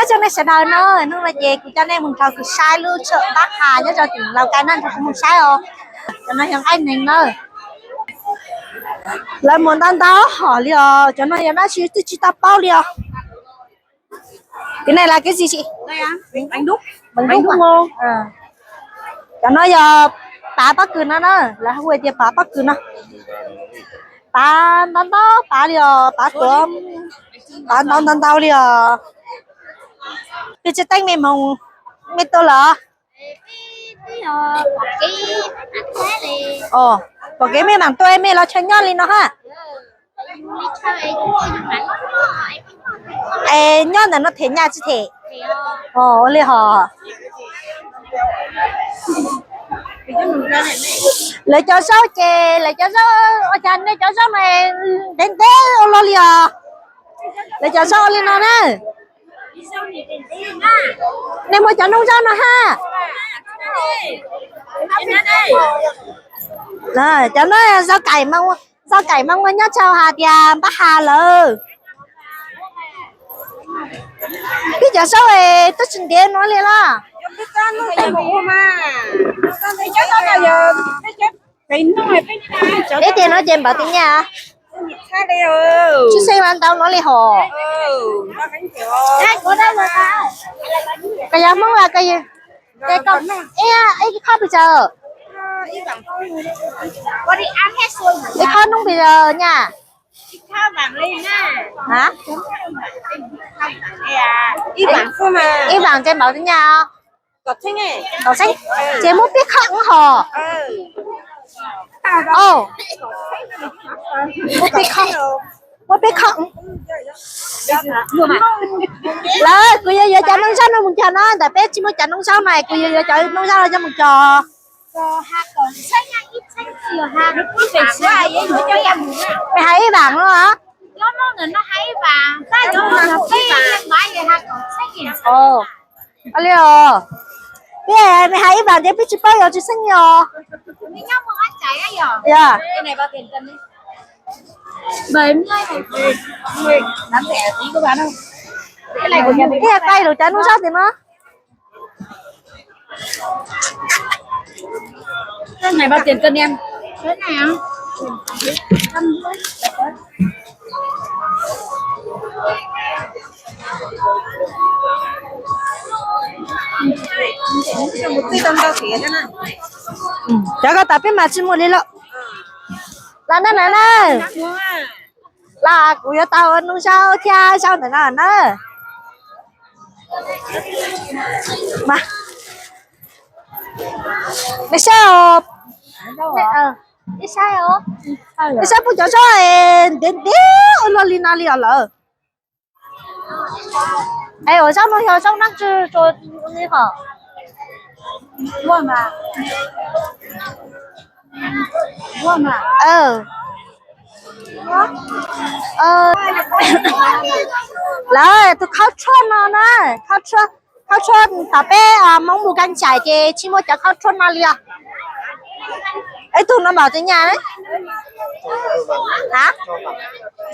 Cov nej sawv daws no, hnub no ces kuv coj nej mus nrog kuv saib lub tshuaj npab has nyob rau tim Lauj Kaim no, nrog kuv mus saib os. Cov no yog nqaij nees na. Lawv muaj ntau ntau hom li os, cov no yog dab tsi twb tsis tau paub li os. Cái này là cái gì chị? Bánh đúc. Bánh đúc à? Cov no yog pav pob kws no na, lawv hu tias pav pob kws no. Pav ntau ntau pav li os, pav tuav, pav ntau ntau ntau li os. Peb tsis teeb mej moog, mej tuaj lawm? Pom kev mej maam tuaj mej los chaw nyob li no ha. Es nyob ntawm no them nyaj tsis them? Ua li hos. Lawv cov zaub ces lawv cov zaub ua cas nej cov zaub no ntev ntev ua luaj li os. Lawv cov zaub ua li no na. Nej muaj cov noob zaub no ha? Cov no zaub kaim, zaub kaim mas muaj nyob rau hais tias npab has lawm. Peb cov zaub es twb tsis ntev no li los. Peb tias no ces npaum tis nyaj. Tsis xeeb los ntau no li hos. Koj yog Hmoob los koj yog, ces koj, ib khob pes tsawg? Ib khob noob pes tsawg nyaj? Ib vaam ces npaum tis nyaj. Ces muab peb khob hos. Muab peb khob, muab peb khob. Lawm kuv yuav yuav cov noob zaub no mus cog no, ntawm peb tsis muaj cov noob zaub no, kuv yuav yuav cov noob zaub no coj mus cog. Mej hais ib vaam no. Li os, peb mej hais ib vaam ces peb tsis paub yog tsis xeeb os. Ib yam qai lus cov noob zaub tias no. Cov ko tas peb mas tsis muaj li lawm. Los na, los na. Los kuv yuav tau noob zaub thiab zaub ntawm no na. Nej saib, nej saib puab cov zaub ntev ntev ua luaj li no li os lawm. Es ua zaub no yog zaub dlaab tsi li hos? Lawv tus khaub tshuab no na, khaub tshuab tom peb Hmoob mus keeb tsam ces tsis muaj cov khaub tshuab no li os. Ib tug no npaum tis nyaj?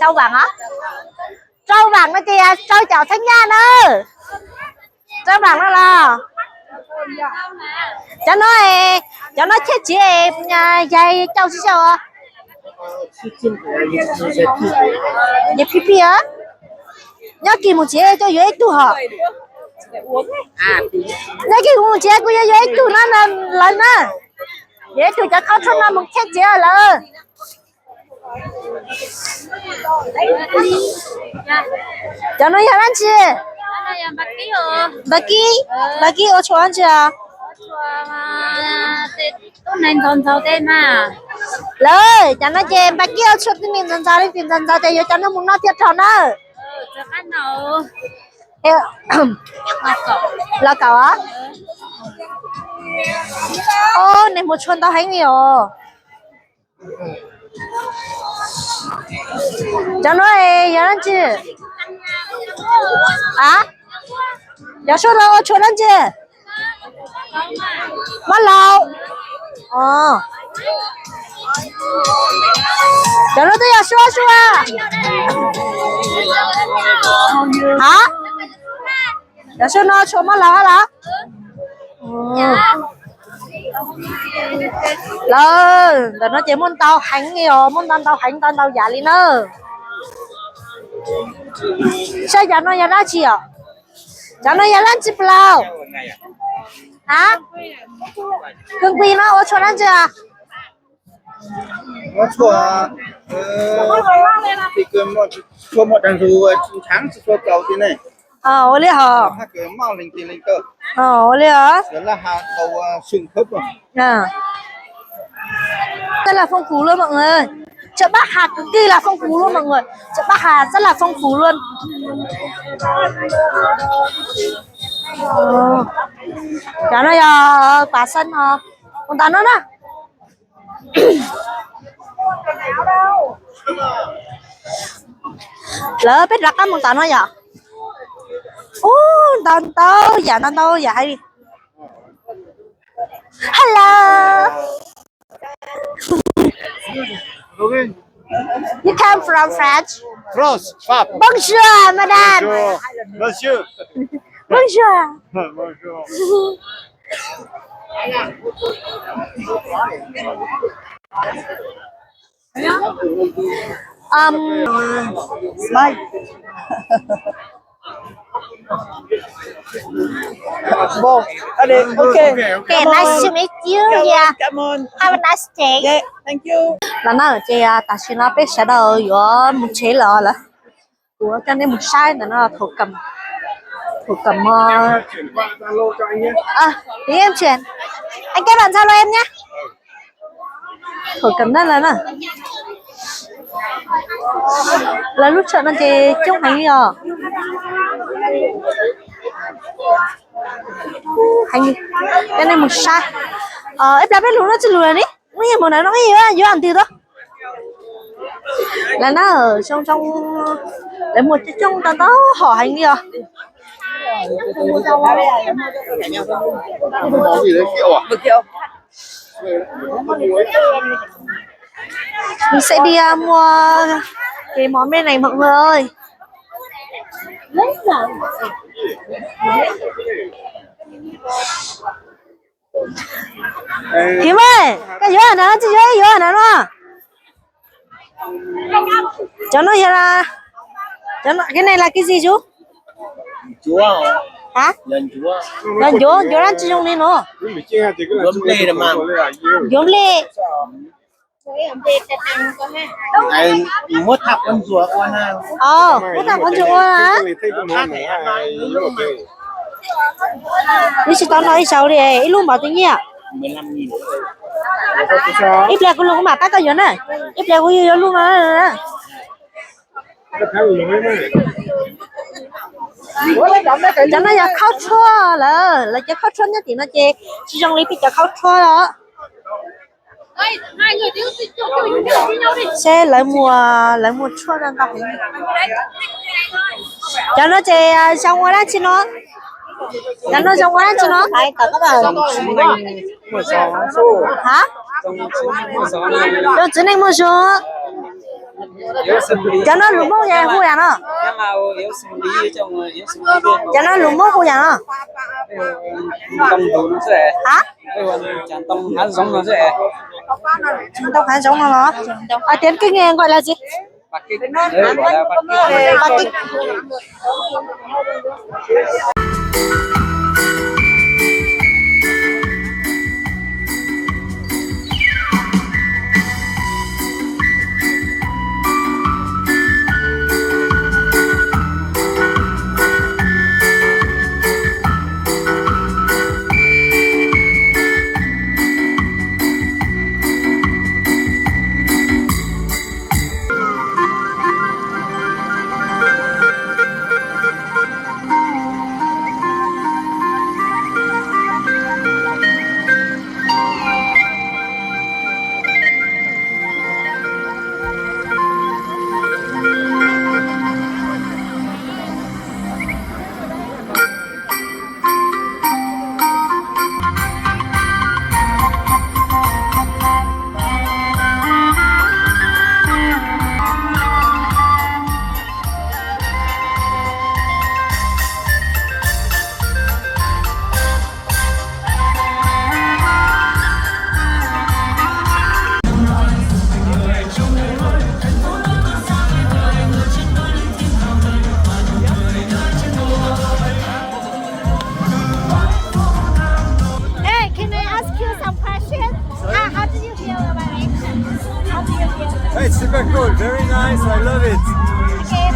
Rau vaam os. Rau vaam no ces yog rau caum txheeb nyaj na. Rau vaam no los. Cov no, cov no cheb txiv yog cauj tsis cauj? Yog phij phij os. Nyob kis mus txiv coj yuav ib tug hos. Nyob kis kuv mus txiv kuv yuav yuav ib tug no lawm na. Yuav ib tug cov khaub tshuab no mus cheb txiv lawm. Cov no yog dab tsi? Npam kib, npam kib ua tshuaj dab tsi? Lawm, cov no ces npam kib ua tshuaj tib neeg ntxaus ntxaus li, ntxaus ntxaus ces yuav cov no mus noj thiaj raug na. Los kaum os. Os, nej muaj tshuaj ntau heev li os. Cov no yog dab tsi? A, cov suab no ua tshuaj dab tsi? Mab laus. Cov no twb yog suab suab. A, Cov saum no tshuav moj laus los? Lawm, ntawm no ces muaj ntau heev li os, muaj ntau ntau heev ntau ntau yam li na. Saib cov no yog dab tsi os? Cov no yog dab tsi plaub? A, kws nqis no ua tshuaj dab tsi? Ua tshuaj, tshuaj muaj dag ntug, tsis ntshaav tsis tshua txaus li ne. Ua li hos. Ua li hos. Rất là phong phú luôn mọi người. Chợ Bắc Hà cực kỳ là phong phú luôn mọi người. Chợ Bắc Hà rất là phong phú luôn. Cov no yog pas xanh hos. Mus tom no na. Lawv peb rov qab mus tom no yom. Ub, ntau ntau yam, ntau ntau yam hais li. Hello. You come from France? France, Pháp. Bonjour, madame. Bonjour, monsieur. Bonjour. Bonjour. Um, okay, nice to meet you. Yeah. Have a nice day. Los na, ces tam sim no peb sawv daws yuav mus tsev lawm lawm. Kuv coj nej mus saib ntawm no, thổ cẩm, thổ cẩm, à, tiếng em chuyển. Anh, các bạn Zalo em nhé. Thổ cẩm đó là na. Lawv lub chợ no ces coob heev li os. Heev li. Coj nej mus saib. Ib pliag peb lug no tsis lug li. Ub, mus ntawm no yuav ntws tau. Lawv na, zoo zoo, lawv muag coob coob ntau ntau hom heev li os. Mình sẽ đi à, mua cái món bên này mọi người ơi. Hiếu ơi, koj yuav hnav no tsis yuav, yuav hnav no. Cov no yog, cov no, cái này là cái gì chú? Hả? Yog ncuav, ncuav dab tsi zoo li no? Ncuav nplej. Muab tham qhov ntsuag ua na. Muab tham qhov ntsuag ua na. Nws tsis tau no ib zaug li, ib lub npaum twg nyiaj? Ib pliag kuv los kuv mam pab koj yuav na. Ib pliag kuv yuav yuav lub no. Cov no yog khaub tshuaj lawm, lawv cov khaub tshuaj nyob tim no ces tsis zoo li peb cov khaub tshuaj os. Seb lawv muag, lawv muag tshuaj no ntau heev. Cov no ces zoo ua dab tsi no? Cov no zoo ua dab tsi no? Hả? Zoo txiv neej muag zog. Cov no lus Hmoob hu yam no? Cov no lus Hmoob hu yam no? Hả? Ntoo hav zoov no los? Hais tias kij nghe gọi là gì? It's super cool, very nice, I love it.